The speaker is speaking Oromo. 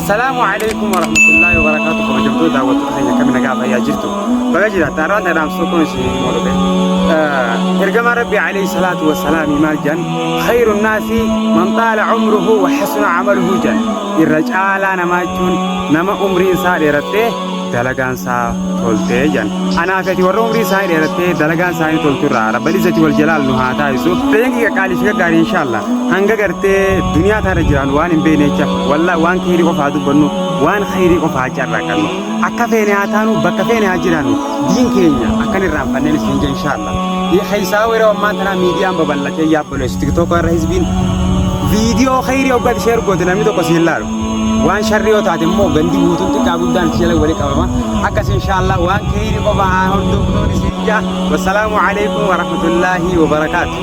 Assalaamu alaikum warahmatullaahi wabarakaatu. Kabajamtoota daawwattoota keenya, akkami nagaa fayyaa jirtu? Baga jiraattan. Har'aan tana dhaamsa tokkoon isin himuu dhufe. Ergamaan Rabbii alayhi salaatu wassalaami maal jedhan? Khayru naasi man xaala umruhu wa hasuna amaluhu jedhan. Irra caalaa namaa jechuun nama umriin isaa dheerattee dalagaan isaa toltee jedhan. Anaa fi ati warra umrii isaanii dheerattee dalagaan isaanii toltu irraa Rabbal izzati wal jalaal nu haa taasisu. Reenki qaqqaalii fi gaggaarii inshaallah hanga gartee duniyaa taarra jiraan waan hin beekne jecha, wallaahi, waan kheyrii qofa haa dubbannu, waan kheyrii qofa haa carraaqannu. Akka feene haa taanu, bakka feene haa jiraannu, diin keenya akkan irraanfanneen isin jee inshaallah. Keessaa yeroo ammaan tanaa miidiyaan babal'atee yaabboleessu TikTok irra hizbiin viidiyoo kheyrii hoggaati share goote namni tokko siin laalu. Waan sharrii yoo taate immoo gandi guutuun xiqqaa guddaan itti jala walii qabama. Akkas inshaallah waan kheyrii qofa haa hordofnuun isin jaa. Wassalaamu alaikum warahmatullaahi wabarakaatu.